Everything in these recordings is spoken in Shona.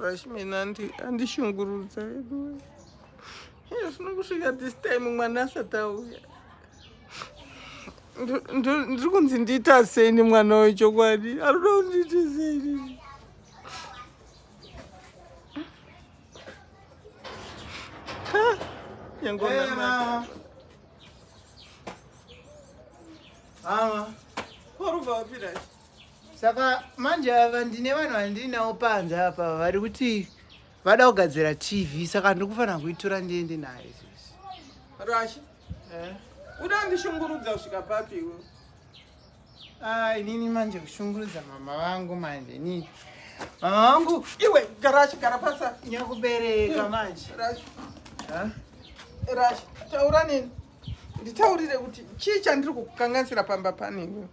Rashman andishungurudza veduwe. Zvino kusvika this time mwana asati auya. Ndiri kunzi ndiita sei nemwana uyu chokwadi? Arikuda kundiite sei? Hey, Mama. Warubva wapira. Saka manje ava ndine vanhu vandinawo panze apa vari kuti vada kugadzira TV saka ndiri kufanira kuitora ndiende nayo izvozvi. Rashi. Eh. Uda ndishungurudza kusvika papi iwe? Ah, inini manje kushungurudza mama vangu manje inini. Mama vangu iwe gara chigara pasa. Nyakubereka manje. Rashi. Ha? Rashi, taura neni. Nditaurire kuti chii chandiri kukukanganisira pamba pane iwe.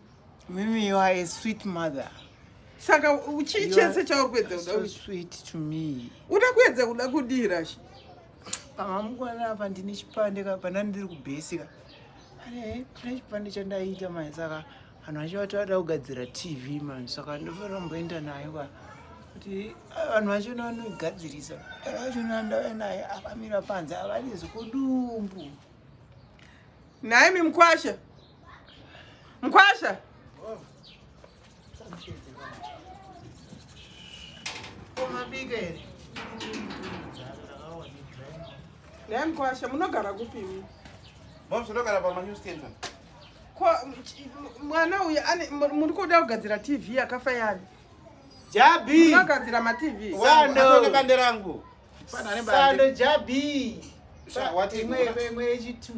Mimi, you are a sweet mother. Saka chii chese chauri kuedza kuda so sweet to me. Uda kuedza kuda kudii Rashi? Mama mukwana apa ndine chipande ka pandandiri kubhesi ka. Ane pane chipande chandaita manje saka vanhu vacho vati vada kugadzira TV manje saka ndofanira kumboenda nayo ka. Kuti vanhu vacho vanoigadzirisa. Vanhu vacho ndauya naye akamira panze akanezi kudumbu. Nhaimi mkwasha. Mkwasha. Mabika here? Nhai mkwasha munogara kupi imi? Moms unogara pama news center. Ko mwana uyu ane muri kuda kugadzira TV yakafa yani? Jabi. Munogadzira ma TV. Sando. Bande rangu. Sando Jabi. Imwe yechitu.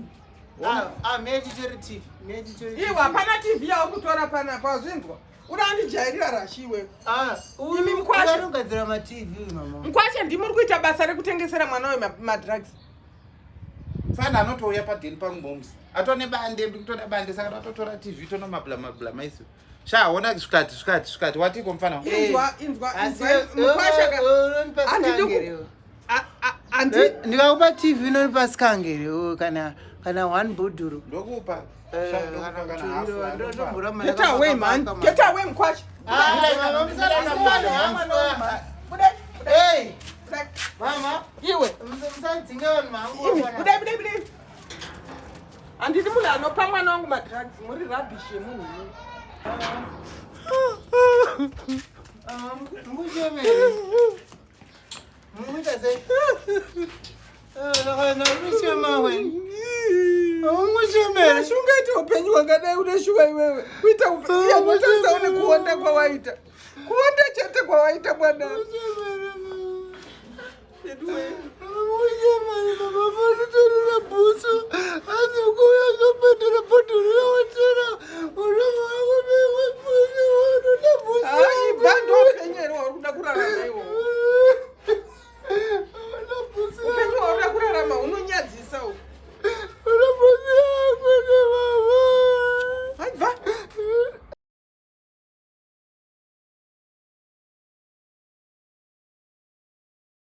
Ah, ah, Iwe hapana TV yauri kutora panapa wazvinzwa? Unoandijairira Rashi iwe. Ah, Imi mkwasha. Unogadzira maTV mama. Mkwasha ndimi muri kuita basa rekutengesera mwana uyu madrugs. Mfana anotouya padeni pangu moms. Atone bande ndikutoda bande saka ndatotora TV tono mabla mabla maiso. Sha ona zvikati zvikati zvikati watiko mfana. Inzwa inzwa inzwa mkwasha ka. Andidi Andi ndikakupa TV inonipa skangere kana kana one bhodhoro. Ndokupa. Get away man. Get away mkwasha. Hey! Mama, iwe. Musadzinga vanhu vangu. Budai budai budai. Handidi munhu anopa mwana wangu madrugs, muri rubbish yemunhu. Ungaita upenyu hwakadai une shuwa iwewe kuita upenyu kuonda kwawaita kuonda chete kwawaita mwana Baba vanotorera bhutsu asi kuuya akabhadhara bhodhoro yawatora.